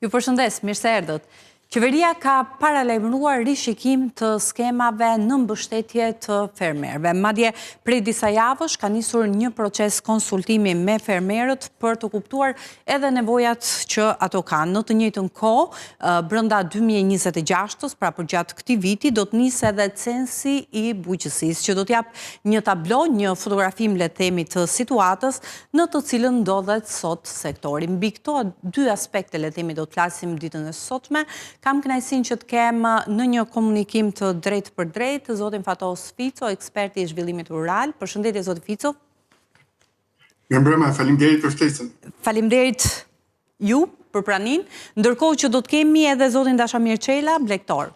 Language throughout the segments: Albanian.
Ju përshëndes, mirë se erdhët. Qeveria ka paralajmëruar rishikim të skemave në mbështetje të fermerëve. Madje, prej disa javësh ka nisur një proces konsultimi me fermerët për të kuptuar edhe nevojat që ato kanë. Në të njëjtën kohë, brenda 2026-ës, pra përgjatë këtij viti, do të nisë edhe censi i bujqësisë, që do të japë një tablo, një fotografim le të themi të situatës në të cilën ndodhet sot sektori. Mbi këto dy aspekte, le të themi, do të flasim ditën e sotme. Kam kënaqësinë që të kem në një komunikim të drejtpërdrejtë zotin Fatos Fico, ekspert i zhvillimit rural. Përshëndetje zoti Fico. Mirëmbrëma, faleminderit për ftesën. Faleminderit ju për praninë, ndërkohë që do të kemi edhe zotin Dashamir Çela, blegtor.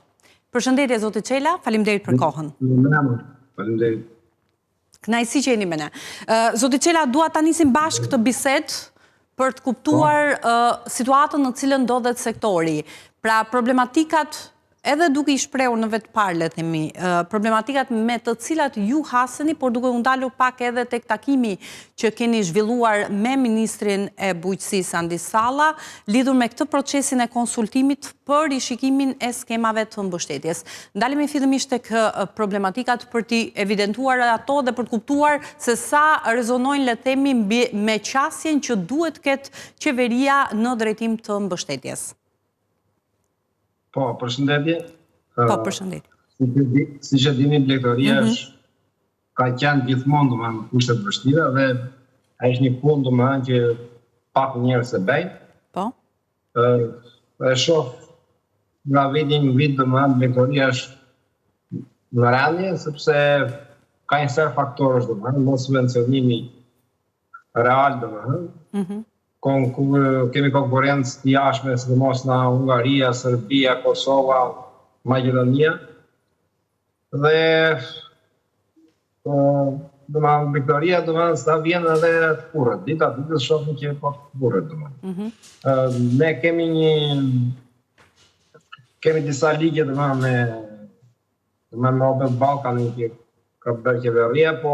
Përshëndetje zoti Çela, faleminderit për kohën. Mirëmbrëma, faleminderit. Kënaqësi që jeni me ne. Zoti Çela, dua ta nisim bashkë këtë bisedë për të kuptuar po. situatën në cilën ndodhet sektori. Pra problematikat edhe duke i shprehur në vetë parë, le të themi, problematikat me të cilat ju haseni, por duke u ndalur pak edhe tek takimi që keni zhvilluar me ministrin e Bujqësisë Andi Salla, lidhur me këtë procesin e konsultimit për rishikimin e skemave të mbështetjes. Ndalemi fillimisht tek problematikat për t'i evidentuar ato dhe për të kuptuar se sa rezonojnë, le të themi, mbi me qasjen që duhet të ketë qeveria në drejtim të mbështetjes. Po, përshëndetje. Po, përshëndetje. Siç e dini, blegtoria mhm. është ka qenë gjithmonë domethënë në kushte të vështira dhe është një punë domethënë që pak njerëz e bëjnë. Po. Ë e shoh nga viti në vit domethënë blegtoria është në rënie sepse ka një sërë faktorësh domethënë mos subvencionimi real domethënë. Mm -hmm. Konkur, kemi konkurrencë të jashtme, sidomos nga Hungaria, Serbia, Kosova, Maqedonia. Dhe po domethënë blegtoria domethënë sa vjen edhe tkurret. Dita ditës shohim që po tkurret domethënë. Mm -hmm. Ne kemi një kemi disa ligje domethënë me domethënë me Open Ballkanin që ka bërë qeveria, po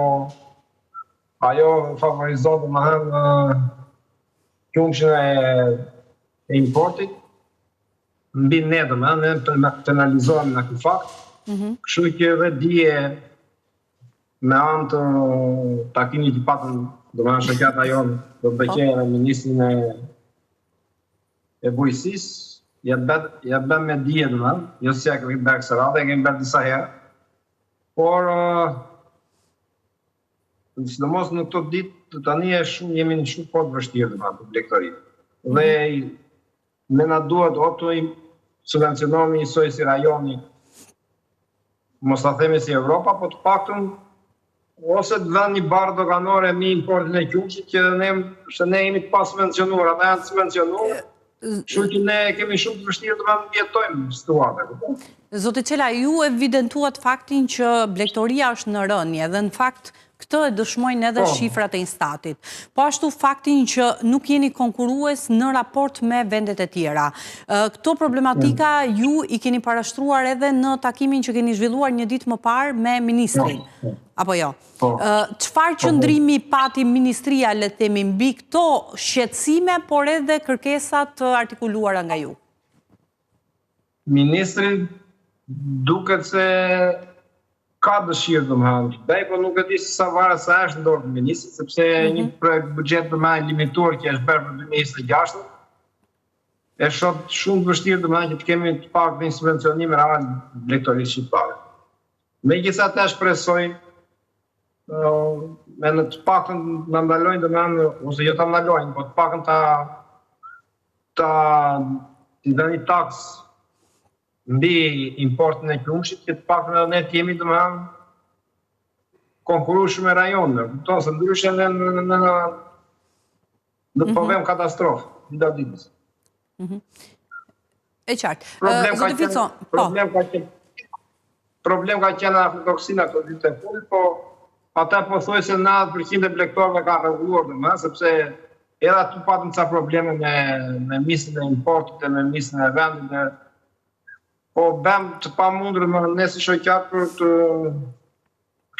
ajo favorizon domethënë qumështin e, e importit mbi ne domethënë, ne penalizohemi nga ky fakt. Mm -hmm. Kështu që edhe dje me anë të takimit që patëm, domethënë shoqata jonë, do të bëjë po. me ministrin e e bujqësisë, ja bë ja bëmë me dije domethënë, jo se ja kemi bërë kësaj radhe, e kemi bërë disa herë. Por sidomos në këto ditë tani është shumë jemi në shumë kohë të vështirë domethënë për blegtorinë. Dhe mm -hmm. Ne na duhet o të subvencionohemi njësoj si rajoni, mos ta themi si Evropa, po të paktën ose të vënë një barrë doganore mbi importin e qumështit që ne se ne jemi të pasubvencionuar, ata janë të subvencionuar. Kështu që ne kemi shumë të vështirë të mbijetojmë situatën, kupton? Zoti Çela, ju evidentuat faktin që blegtoria është në rënie dhe në fakt Këtë e dëshmojnë edhe po. shifrat e Instatit. Po ashtu faktin që nuk jeni konkurrues në raport me vendet e tjera. Këto problematika ju i keni parashtruar edhe në takimin që keni zhvilluar një ditë më parë me ministrin. Po, po. Apo jo? Po. Çfarë qëndrimi pati ministria, le të themi, mbi këto shqetësime, por edhe kërkesa të artikuluara nga ju? Ministri duket se ka dëshirë domethënë të bëjë, po nuk e di se sa varet sa është në dorë të ministrit, sepse mm -hmm. një projekt buxhet domethënë i limituar që është bërë për 2026 e shoh shumë të vështirë domethënë që të kemi të paktën një subvencionim real blegtorisë shqiptare. Megjithatë shpresoj me në të paktën na ndalojnë domethënë ose jo ta ndalojnë, po të paktën ta ta t'i vënë një taksë mbi importin e qumështit, që të paktën edhe ne të jemi domethënë konkurrueshëm me rajonin, kupton se ndryshe ne në në në në po mhm. vem katastrofë, dita ditës. Mhm. E qartë. Problem ka qenë, po. problem ka qenë, problem ka qenë aflatoksina këto ditë e fundit, po ata pothuajse 90% e blegtorëve kanë rregulluar domethënë, sepse edhe aty patëm ca probleme me, me misin e importit e me misin e vendit dhe po bëjmë të pamundurën ne si shoqatë për të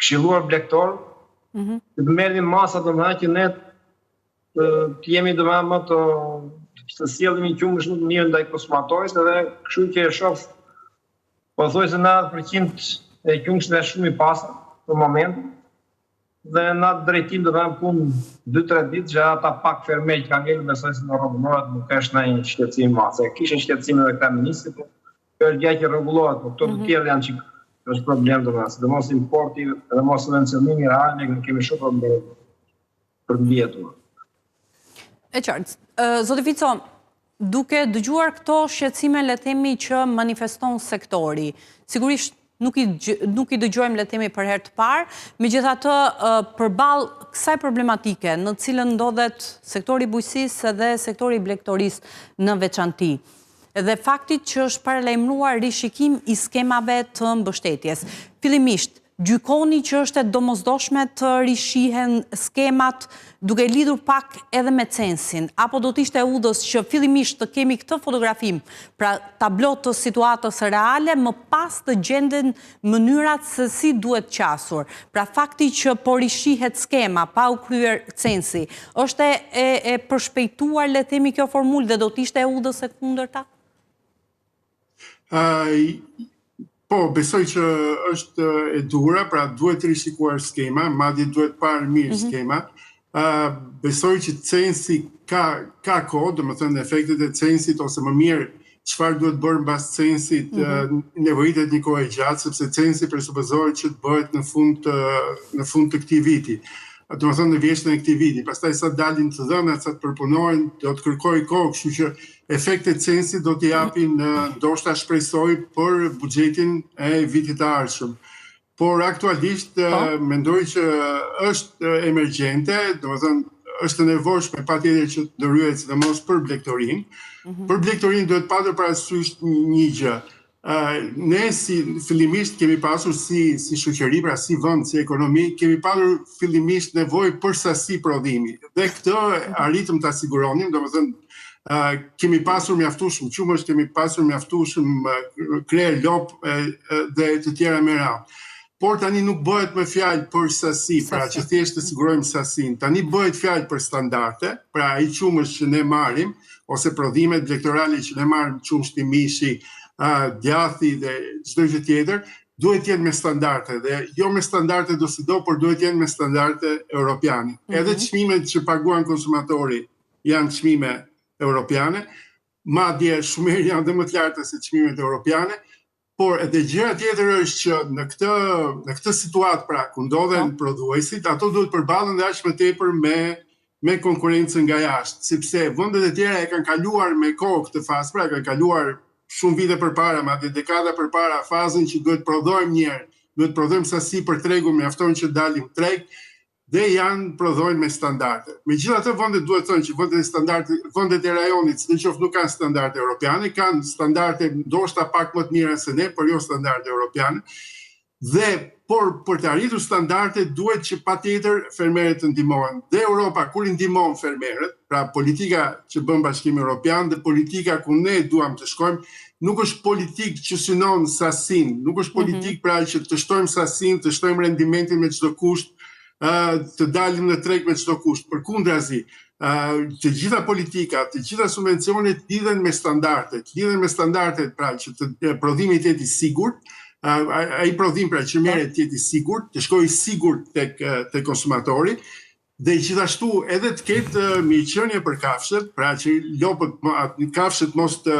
këshilluar blegtorët, mm -hmm. të merrnin masa domethënë që ne të, të jemi domethënë më të. të sjellim një qumësht më të mirë ndaj konsumatorit edhe kështu që e shoh pothuajse 90% e qumështit është shumë i pastër për momentin dhe në atë drejtim do bëjmë punë 2-3 ditë që ata pak fermerë që kanë ngelur besoj se do rregullohet, nuk është ndonjë shqetësim i madh. Se kishin shqetësim edhe këta ministri, po kjo është gjë që rregullohet, po këto të mhm. tjerë janë çik është problem domethënë, sidomos importi dhe mos subvencionimi real, ne kemi shumë probleme për të mbijetuar. E qartë. Zoti Fico, duke dëgjuar këto shqetësime le të themi që manifeston sektori, sigurisht nuk i nuk i dëgjojmë le të themi për herë të parë, megjithatë përballë kësaj problematike në të cilën ndodhet sektori i bujqësisë dhe sektori i blegtorisë në veçanti. Dhe faktit që është paralajmëruar rishikim i skemave të mbështetjes. Fillimisht, Gjykoni që është e domosdoshme të rishihen skemat duke lidhur pak edhe me censin, apo do të ishte e udhës që fillimisht të kemi këtë fotografim, pra tablo të situatës reale, më pas të gjenden mënyrat se si duhet qasur. Pra fakti që po rishihet skema pa u kryer censi, është e e përshpejtuar le të themi kjo formulë dhe do të ishte e udhës e kundërta? Po, besoj që është e duhura, pra duhet rishikuar skema, madje duhet parë mirë mm -hmm. skema. Uh, besoj që censi ka, ka kohë, domethënë efektet e censit, ose më mirë, çfarë duhet bërë mbas censit, mm -hmm. uh, nevojitet një kohë e gjatë, sepse censi presupozohet që të bëhet në fund të, në fund të këtij viti. Domethënë në vjeshtën e këtij viti. Pastaj sa dalin të dhënat, sa të përpunohen, do të kërkojë kohë, kështu që Efektet e censit do t'i japin ndoshta shpresoj për buxhetin e vitit të ardhshëm. Por aktualisht po. mendoj që është emergjente, domethënë është e nevojshme patjetër që të ndërhyhet sidomos për blegtorinë. Mm -hmm. Për blegtorinë duhet patur parasysh një gjë. Ne si fillimisht kemi pasur si si shoqëri, pra si vend, si ekonomi, kemi patur fillimisht nevojë për sasi prodhimi. Dhe këtë arritëm ta siguronim, domethënë uh, kemi pasur mjaftueshëm qumësht, kemi pasur mjaftueshëm krehër lopë dhe të tjera me radhë. Por tani nuk bëhet më fjalë për sasi, pra që thjesht të sigurojmë sasinë. Tani bëhet fjalë për standarde, pra ai qumësht që ne marrim ose prodhimet blegtorale që ne marrim, qumështi, mishi, djathi dhe çdo gjë tjetër, duhet të jenë me standarde dhe jo me standarde dosido, por duhet të jenë me standarde europiane. Mm -hmm. Edhe çmimet që paguan konsumatori janë çmime europiane, madje shumë herë janë dhe më të larta se çmimet europiane, Por edhe gjëja tjetër është që në këtë në këtë situatë pra ku ndodhen po. prodhuesit, ato duhet përballen dhe aq më tepër me me konkurrencën nga jashtë, sepse vendet e tjera e kanë kaluar me kohë këtë fazë, pra e kanë kaluar shumë vite përpara, madje dekada përpara fazën që duhet prodhojmë një herë, duhet prodhojmë sasi për tregun, mjafton që dalim treg, dhe janë prodhojnë me standarde. Megjithatë vendet duhet thënë që vendet e standarde, vendet e rajonit sidoqoftë nuk kanë standarde europiane, kanë standarde ndoshta pak më të mira se ne, por jo standarde europiane. Dhe por për të arritur standarde duhet që patjetër fermerët të ndihmohen. Dhe Europa kur i ndihmon fermerët, pra politika që bën Bashkimi Evropian dhe politika ku ne duam të shkojmë, nuk është politikë që synon sasinë, nuk është mhm. politikë pra që të shtojmë sasinë, të shtojmë rendimentin me çdo kusht, të dalim në treg me çdo kusht. Përkundrazi, të gjitha politikat, të gjitha subvencionet lidhen me standardet, lidhen me standardet pra që të prodhimi të jetë i sigurt, ai prodhim pra që merret të jetë i sigurt, të shkojë i sigurt tek tek konsumatori, Dhe gjithashtu edhe të ketë mirëqenie për kafshët, pra që lopët, kafshët mos të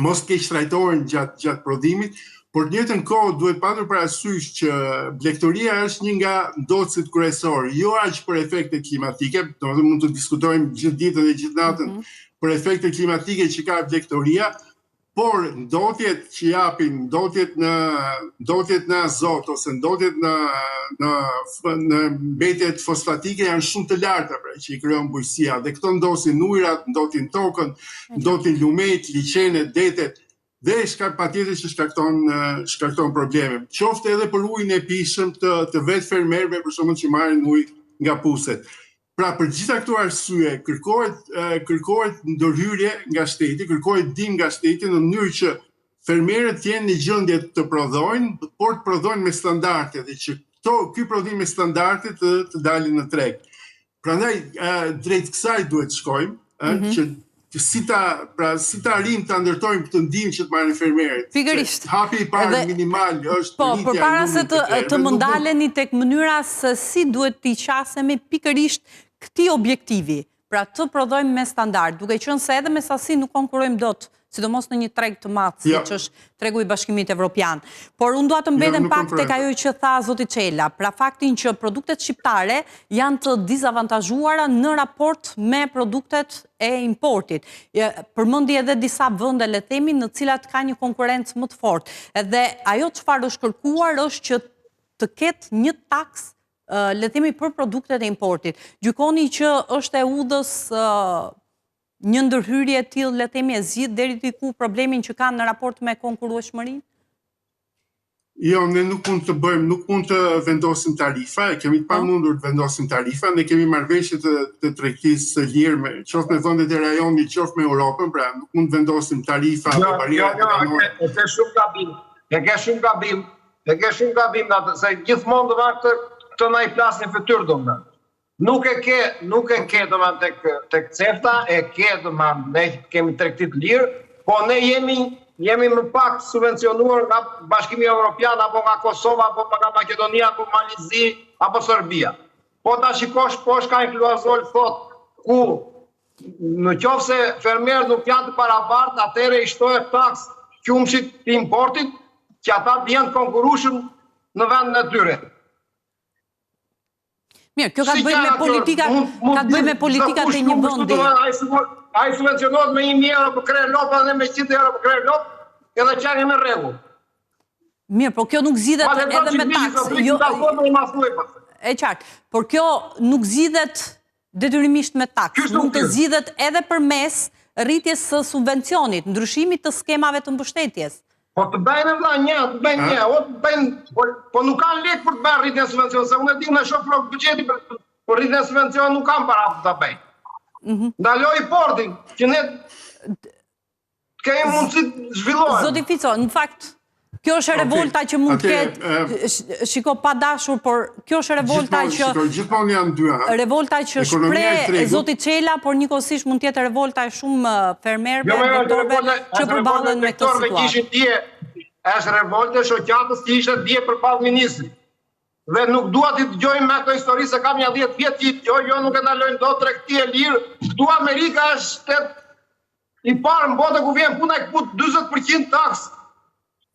mos të keqtrajtohen gjatë gjatë prodhimit, por të njëjtën kohë duhet patur parasysh që blegtoria është një nga ndotësit kryesorë, jo aq për efekte klimatike, domethënë mund të diskutojmë gjithë ditën dhe gjithë natën mm -hmm. për efekte klimatike që ka blegtoria, Por ndotjet që japin, ndotjet në ndotjet në azot ose ndotjet në në në mbetjet fosfatike janë shumë të larta pra që i krijon bujqësia dhe këto ndotin ujërat, ndotin tokën, ndotin lumenjtë, liqenet, detet dhe shkak patjetër që shkakton shkakton probleme. Qoftë edhe për ujin e pijshëm të të vetë fermerëve për shembull që marrin ujë nga puset. Pra për gjitha këto arsye kërkohet kërkohet ndërhyrje nga shteti, kërkohet ndihmë nga shteti në mënyrë që fermerët të jenë në gjendje të prodhojnë, por të prodhojnë me standarde dhe që këto ky prodhim me standarde të të dalin në treg. Prandaj drejt kësaj duhet të shkojmë. Ëh, mhm. që si ta, pra si ta arrijmë ta ndërtojmë këtë ndihmë që të marrin fermerët. Pikërisht. Hapi i parë minimal është po, rritja e përpara se të të më ndaleni tek mënyra se si duhet t'i qasemi pikërisht këtij objektivi, pra të prodhojmë me standard, duke qenë se edhe me sasi nuk konkurrojmë dot, sidomos në një treg të madh, siç është tregu i Bashkimit Evropian. Por unë dua të mbetem pak tek ajo që tha zoti Çela, pra faktin që produktet shqiptare janë të dizavantazhuara në raport me produktet e importit. Përmendi edhe disa vende, le të themi, në cilat ka një konkurrencë më të fortë. Edhe ajo çfarë është kërkuar është që të ketë një taksë le të themi për produktet e importit. Gjykoni që është e udhës një ndërhyrje e tillë, le të themi, e zgjidh deri diku problemin që kanë në raport me konkurrueshmërinë? Jo, ne nuk mund të bëjmë, nuk mund të vendosim tarifa, e kemi të po. pamundur të vendosim tarifa, ne kemi marrëveshje të, të tregtisë së lirë, me, qoftë me vendet e rajonit, qoftë me Europën, pra nuk mund të vendosim tarifa jo, apo barriera jo, jo, e ke shumë gabim, e ke shumë gabim, e ke shumë gabim, se gjithmonë do këtë, këtë na i flasin fytyrë domethënë. Nuk e ke, nuk e ke domethënë tek tek CEFTA, e ke domethënë ne kemi tregti të lirë, po ne jemi jemi më pak subvencionuar nga Bashkimi Evropian apo nga Kosova apo nga Maqedonia apo Mali i Zi apo Serbia. Po ta shikosh poshtë ka një klauzolë thotë ku në qoftë se fermerët nuk janë të barabartë, atëherë i shtohet taksë qumështit të importit që ata të jenë të konkurrueshëm në vendin e tyre. Mirë, kjo ka të bëjë me politikat, ka të bëjë me politikat e një vendi. Ai subvencionohet me 1000 euro për krerë lopë dhe me 100 euro për krerë lopë, edhe qenë në rregull. Mirë, por kjo nuk zgjidhet edhe me taksë. Jo, e qartë, por kjo nuk zgjidhet detyrimisht me taksë. Mund të zgjidhet edhe përmes rritjes së subvencionit, ndryshimit të skemave të mbështetjes. Po të bëjnë vlla një, të bëjnë një, o të bëjnë, po, po nuk kanë lekë për të bërë rritjen e subvencionit, se unë e di, unë e shoh për buxhetin për, për rritjen e subvencionit nuk kanë para për ta bëjnë. Mm -hmm. Ndaloj importin, që ne të kemi mundësi të zhvillohemi. Zoti Fico, në fakt, kjo është revolta që mund të ketë, shiko pa dashur, por kjo është revolta që... Gjithmonë janë dy anë. Revolta që shpreh zoti Çela, por njëkohësisht mund të jetë revolta e shumë fermerëve, jo, jo, blegtorëve që përballen me këtë situatë. Është revolta e shoqatës që ishte dje përballë ministrit. Dhe nuk dua t'i dëgjoj me ato histori se kam nja 10 vjet që i dëgjoj, jo nuk e ndalojnë dot tregti e lirë. Këtu Amerika është shtet i parë në botë ku vjen puna e këput 40% taksë.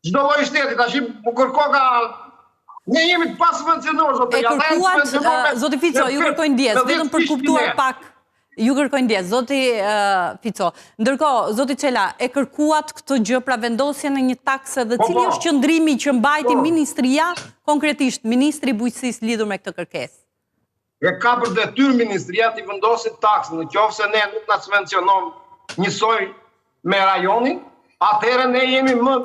Çdo lloj shteti, tash u kërkoka Ne jemi të pasubvencionuar, zotëri. E kërkuat, zoti Fico, ju kërkoj ndjesë, vetëm për të kuptuar pak, ju kërkoj ndjesë, zoti Fico. Ndërkohë, zoti Çela, e kërkuat këtë gjë, pra vendosjen e një takse dhe po, cili po. është qëndrimi që mbajti po. ministria, konkretisht ministri i Bujqësisë lidhur me këtë kërkesë? E ka për detyrë ministria t'i vendosi taksën, në qoftë se ne nuk na subvencionon njësoj me rajonin, atëherë ne jemi më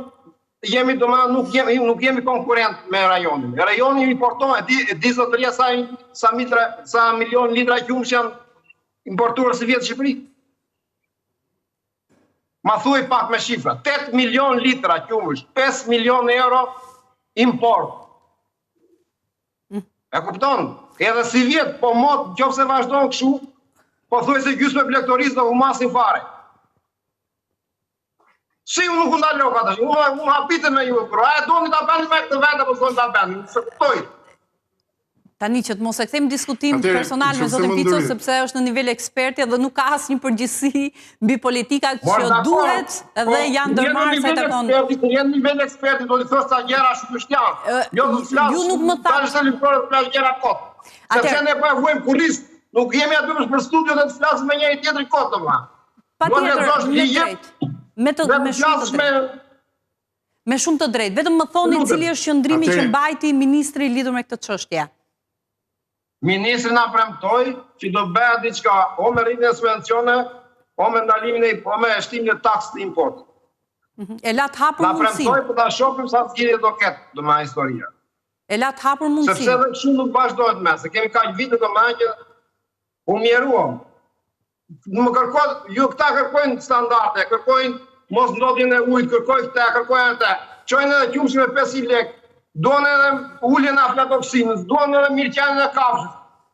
jemi domethënë nuk jemi nuk jemi konkurrent me rajonin. Rajoni importon, e di e di zotëria sa sa mitra sa milion litra qumësht janë importuar sivjet në Shqipëri. Ma thuaj pak me shifra, 8 milion litra qumësht, 5 milion euro import. E kupton? Edhe sivjet, po mot, qoftë se vazhdon kështu, po thuaj se gjysmë e blegtorisë do humbasin fare. Si ju nuk u ndaloka tash? Unë unë habitem me ju, bro. A e doni ta bëni me këtë vend apo s'doni ta bëni? S'e kuptoj. Tani që të mos e kthejmë diskutim personal me zotin Fico sepse është në nivel eksperti dhe nuk ka asnjë përgjegjësi mbi politikat që duhet dhe po, janë ndërmarrë sa i takon. Kur je në nivel eksperti do të thosh ca gjëra ashtu siç janë. Jo do të flas. Ju nuk më thatë. Tash të flas gjëra kot. Sepse ne po e vuajmë kurriz, nuk jemi aty për studio dhe të flasim me njëri tjetrin kot domethënë. Patjetër, me drejtë. Me të me shumë të drejtë. Me shumë të drejtë. Vetëm më thoni cili është qëndrimi që mbajti ministri lidhur me këtë çështje. Ministri na premtoi që do bëhet diçka o me rritjen e subvencioneve, o me ndalimin e o me shtimin e taksës të importit. Mhm. E la të hapur mundësinë. Na premtoi po ta shohim sa zgjidhje do ketë, domethënë historia. E la të hapur mundësinë. Sepse edhe kështu nuk vazhdohet më, se kemi kaq vite domethënë që U mjeruam. Më kërko, ju këta kërkojnë standarde, kërkojnë mos ndotjen e ujit, kërkojnë këta, kërkojnë ata. Çojnë edhe qumështin me 500 lekë, duan edhe uljen e aflatoksinës, duan edhe mirëqenien e kafshës.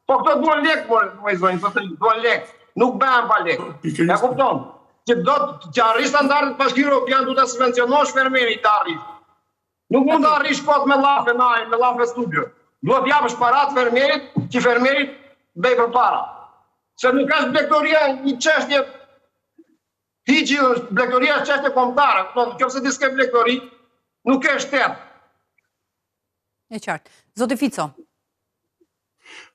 Po këto duan lekë, more, moj zonjë, zotëri, duan lekë. Nuk bëhen pa lekë. Po, e kupton? Që do të arrish standardet Bashkimit Evropian, duhet ta subvencionosh fermerin të arrish. Nuk mund të arrish kot me llafe në ajër, me llafe studio. Duhet të japësh paratë fermerit, që fermeri të bëjë përpara. Se nuk është blegtoria një çështje hiçi, blegtoria është çështje kombëtare. Kupton, në qoftë se ti s'ke blegtori, nuk ke shtet. E qartë. Zoti Fico.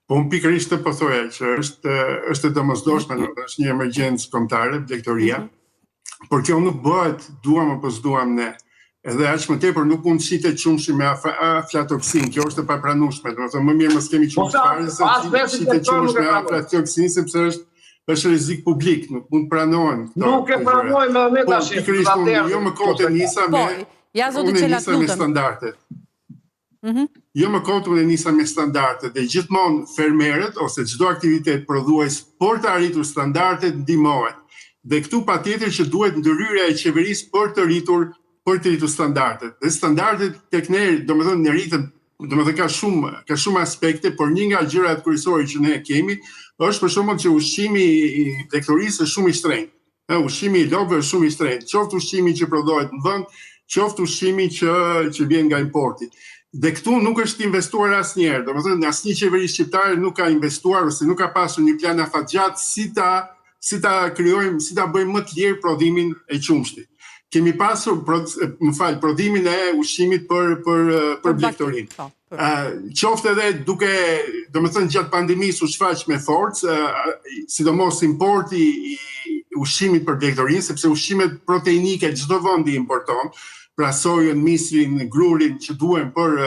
Po unë pikërisht këtë po thoja që është është e domosdoshme, është një emergjencë kombëtare blegtoria. Mm -hmm. Por kjo nuk bëhet duam apo s'duam ne. Edhe aq më tepër nuk mund të shitet qumështi me aflatoksinë, kjo është e papranueshme. Domethënë më mirë mos kemi po qumësht fare se të shitet qumësht me aflatoksinë sepse është është rrezik publik, nuk mund të pranohen këto. Nuk e pranojmë edhe ne po, tash. Pikërisht unë jo më kot e nisa me po, ja zoti Çela të lutem. Me standardet. Mhm. Jo më kot unë e nisa me standardet dhe gjithmonë fermerët ose çdo aktivitet prodhues për të arritur standardet ndihmohet. Dhe këtu patjetër që duhet ndërhyrja e qeverisë për të rritur për të rritur standardet. Dhe standardet tek ne, domethënë ne rritëm, domethënë ka shumë ka shumë aspekte, por një nga gjërat kryesore që ne kemi është për shembull që ushqimi i blegtorisë është shumë i shtrenjtë. Ë ushqimi i lopëve është shumë i shtrenjtë, qoftë ushqimi që prodhohet në vend, qoftë ushqimi që që vjen nga importi. Dhe këtu nuk është investuar asnjëherë, domethënë asnjë qeveri shqiptare nuk ka investuar ose nuk ka pasur një plan afatgjatë si ta si ta krijojmë, si ta bëjmë më të lirë prodhimin e qumështit. Kemi pasur, më fal, prodhimin e ushqimit për për për blegtorinë. Po, qoftë edhe duke, domethënë gjatë pandemisë u shfaq me forcë, sidomos importi i ushqimit për blegtorinë, sepse ushqimet proteinike çdo vend i importon, pra sojën, misrin, grurin që duhen për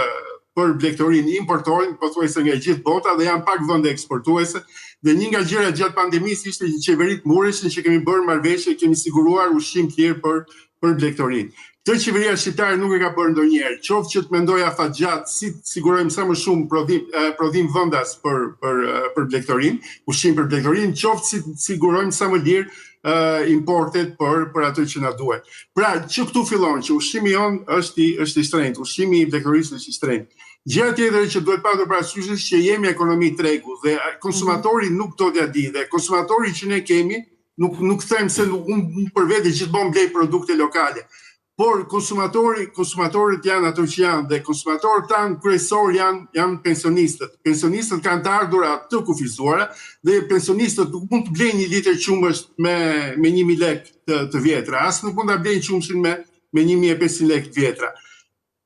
për blegtorinë importohen pothuajse nga e gjithë bota dhe janë pak vende eksportuese dhe një nga gjërat gjatë pandemisë ishte që qeveritë mburreshin që kemi bërë marrëveshje, kemi siguruar ushqim të lirë për për blegtorinë. Këtë qeveria shqiptare nuk e ka bërë ndonjëherë, qoftë që të mendojë afatgjatë si të sigurojmë sa më shumë prodhim prodhim vendas për për për blegtorinë, ushqim për blegtorinë, qoftë si të sigurojmë sa më lirë importet për për ato që na duhet. Pra, që këtu fillon që ushqimi jonë është i është i shtrenjtë, ushqimi i blegtorisë është i shtrenjtë. Gjëja tjetër që duhet patur parasysh është që jemi ekonomi tregu dhe konsumatori nuk do t'ia di dhe konsumatori që ne kemi Nuk nuk them se nuk unë për vete gjithmonë blej produkte lokale. Por konsumatori, konsumatorët janë ato që janë dhe konsumatorët tanë kryesorë janë janë pensionistët. Pensionistët kanë të ardhura të kufizuara dhe pensionistët nuk mund të blejnë një litër qumësht me me 1000 lekë të, të vjetra, as nuk mund ta blejnë qumështin me me 1500 lekë të vjetra.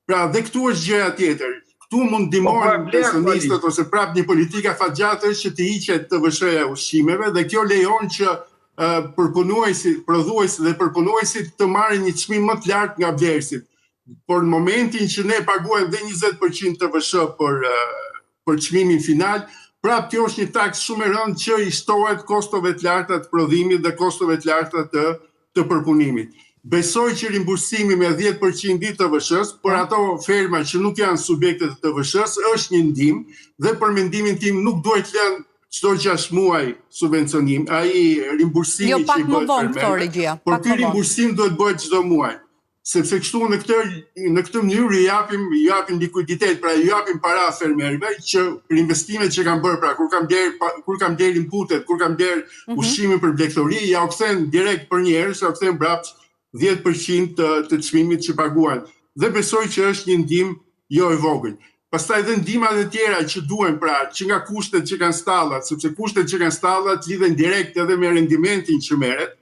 Pra dhe këtu është gjëja tjetër. Këtu mund të po, ndihmohen po, pensionistët ose prapë një politikë afatgjatë është që të hiqet TVSH-ja e ushqimeve dhe kjo lejon që përpunuesit, prodhuesit dhe përpunuesit të marrin një çmim më të lartë nga blerësit. Por në momentin që ne paguajmë dhe 20% TVSH për për çmimin final, prapë kjo është një taksë shumë e rëndë që i shtohet kostove të larta të prodhimit dhe kostove të larta të të përpunimit. Besoj që rimbursimi me 10% i TVSH-së për ato ferma që nuk janë subjekte të TVSH-së është një ndihmë dhe për mendimin tim nuk duhet lënë çdo 6 muaj subvencionim, ai rimbursimi jo, që i bëhet fermerëve, por ky rimbursim duhet bëhet çdo muaj sepse kështu në këtë në këtë mënyrë i japim i japim likuiditet, pra i japim para fermerëve që për investimet që kanë bërë, pra kur kanë blerë kur kanë blerë inputet, kur kanë blerë mm -hmm. ushqimin për blegtori, ja u kthen direkt përnjëherë, ja u kthen mbrapsht 10% të, të çmimit që paguan. Dhe besoj që është një ndihmë jo e vogël. Pastaj dhe ndihmat e tjera që duhen pra, që nga kushtet që kanë stallat, sepse kushtet që kanë stallat lidhen direkt edhe me rendimentin që merret,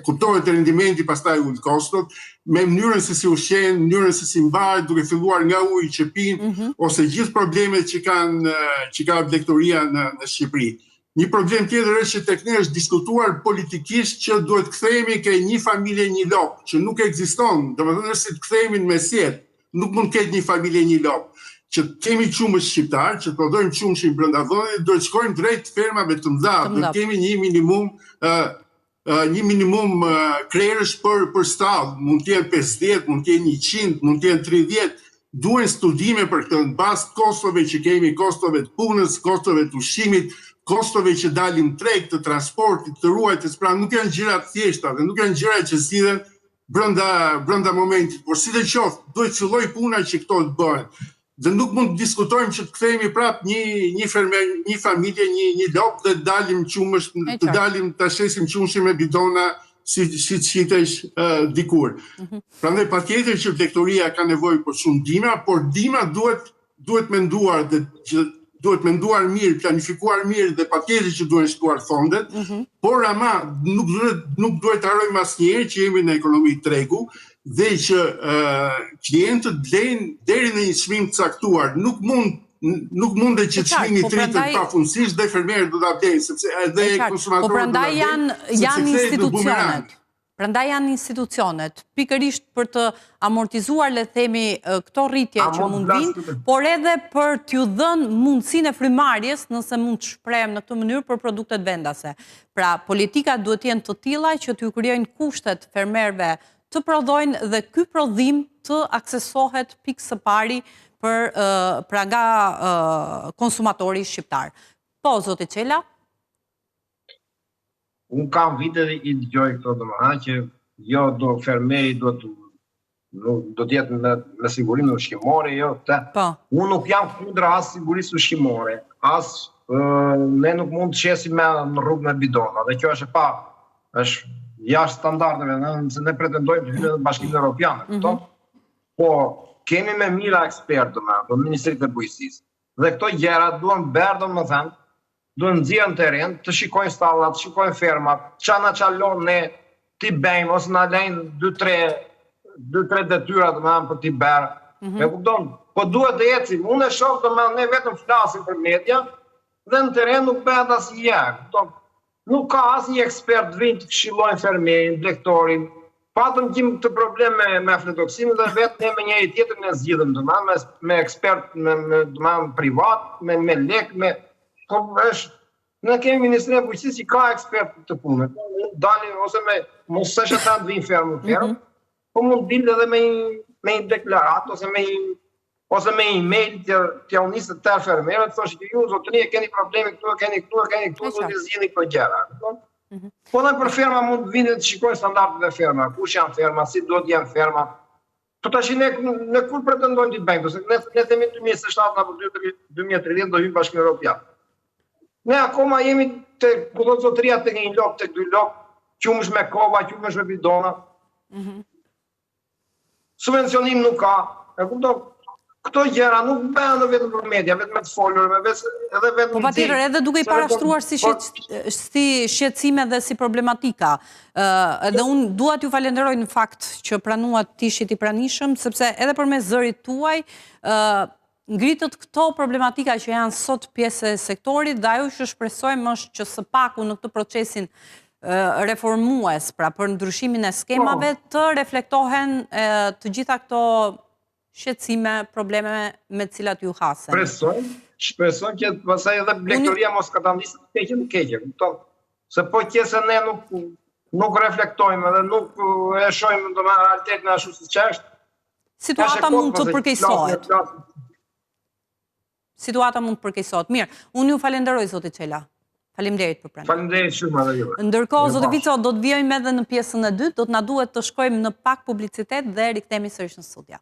kuptohet rendimenti pastaj ul kostot, me mënyrën se si ushqehen, mënyrën se si mbahet, duke filluar nga uji që pinë, mm -hmm. ose gjithë problemet që kanë që ka blegtoria në në Shqipëri. Një problem tjetër është që tek ne është diskutuar politikisht që duhet të kthehemi ke një familje një lopë, që nuk ekziston, domethënë është si të kthehemi në mesjetë, nuk mund të ketë një familje një lopë. Që të kemi qumësht shqiptar, që të prodhojmë qumështin brenda vendit, duhet të shkojmë drejt fermave të mëdha, duhet të kemi një minimum ë një minimum krerësh për për stallë, mund të jenë 50, mund të jenë 100, mund të jenë 30, duhen studime për këtë në bazë të kostove që kemi, kostove të punës, kostove të ushqimit, kostove që dalin në treg, të transportit, të ruajtjes, pra nuk janë gjëra të thjeshta dhe nuk janë gjëra që zgjidhen brenda brenda momentit, por sidoqoftë, duhet të fillojë puna që këto të bëhen. Dhe nuk mund të diskutojmë që të kthehemi prapë një një fermer, një familje, një një lopë dhe të dalim qumësht, të dalim ta shesim qumështin me bidona si siç shitej uh, dikur. Mm -hmm. Prandaj patjetër që blegtoria ka nevojë për shumë ndihma, por ndihma duhet duhet menduar dhe që duhet menduar mirë, planifikuar mirë dhe patjetër që duhen shtuar fondet, mm -hmm. por ama nuk duhet nuk duhet të harrojmë asnjëherë që jemi në ekonomi tregu dhe që uh, klientët blejnë deri në një çmim të caktuar. Nuk mund nuk mundet që çmimi po të rritet pafundësisht dhe fermerët do ta blejnë sepse edhe konsumatorët po prandaj janë janë institucionet. Prandaj janë institucionet, pikërisht për të amortizuar, le të themi, këto rritje që mund vijnë, por edhe për t'ju dhënë mundësinë e frymëmarrjes, nëse mund të shprehem në këtë mënyrë për produktet vendase. Pra, politikat duhet të jenë të tilla që t'ju krijojnë kushtet fermerëve të prodhojnë dhe ky prodhim të aksesohet pikë së pari për pra nga konsumatori shqiptar. Po, zoti Çela? Unë kam vite dhe i dëgjoj këto domethënë që jo do fermeri do të do të jetë me, me sigurinë ushqimore, jo të. Po. Unë nuk jam kundra as sigurisë ushqimore, as ne nuk mund të shesim me në rrugë me bidona, dhe kjo është e pa, është jashtë standardeve, nëse ne pretendojmë të hyjmë në Bashkimin Evropian, mm -hmm. Po kemi me mijëra ekspertë, domethënë, për Ministritë e Bujqësisë. Dhe këto gjëra duhen bërë, domethënë, duhen nxjerrë në terren, të shikojnë stallat, të shikojnë fermat, ça na çalon ne t'i bëjmë ose na lejnë 2-3 2-3 detyra domethënë për t'i bërë. Mm -hmm. E kupton? Po duhet të ecim. Unë e shoh domethënë ne vetëm flasim për media dhe në terren nuk bëhet asgjë. Kupton? Nuk ka asnjë ekspert të vijnë të këshillojnë fermerin, blegtorin. Patëm gjithë këtë problem me me aflatoksinën dhe vetë ne me njëri tjetrin e zgjidhëm, domethënë me me ekspert me me domethënë privat, me me lek, me po është ne kemi Ministrinë e Bujqësisë që ka ekspert për këtë punë. Po mund dalin ose me mos s'është ata të vijnë fermë në fermë, mm -hmm. po mund të dilin edhe me një me një deklaratë ose me një ose me email të t'jua nisë të tërë fermerët, të thoshë që ju zotëri e keni problemin këtu, e keni këtu, e keni këtu, do të zgjidhni këto gjëra. Mhm. Po dhe për ferma mund të vinë të shikojnë standardet e ferma, kush janë ferma, si duhet të jenë ferma. Po tash ne ne kur pretendojmë të bëjmë, se ne ne themi 2027 apo 2030 do hyjmë Bashkimin Evropian. Ne akoma jemi te ku thotë zotëria tek një lopë, tek dy lopë, qumësht me kova, qumësht me bidona. Mm -hmm. Subvencionim nuk ka, e kupton? Këto gjëra nuk bëhen vetëm për media, vetëm me të folur, me vetë edhe vetëm Po patjetër, edhe duke i parashtruar si po- si shqetësime dhe si problematika. Ë edhe unë dua t'ju falenderoj në fakt që pranuat të ishit i pranishëm, sepse edhe përmes zërit tuaj, ë ngritët këto problematika që janë sot pjesë e sektorit dhe ajo që shpresojmë është që së paku në këtë procesin reformues, pra për ndryshimin e skemave, po. të reflektohen të gjitha këto shqetësime, probleme me të cilat ju haseni. Shpresojmë, shpresojmë që pastaj edhe blegtoria mos katandiset të keqe në keqe, kupton? Se po qe se ne nuk nuk reflektojmë edhe nuk e shohim domethënë realitetin ashtu siç është, Situata mund të përkeqësohet. Situata mund të përkeqësohet. Mirë, unë ju falenderoj zoti Çela. Faleminderit për praninë. Faleminderit shumë edhe juve. Ndërkohë zoti Vico do të vijojmë edhe në pjesën e dytë, do të na duhet të shkojmë në pak publicitet dhe rikthehemi sërish në studio.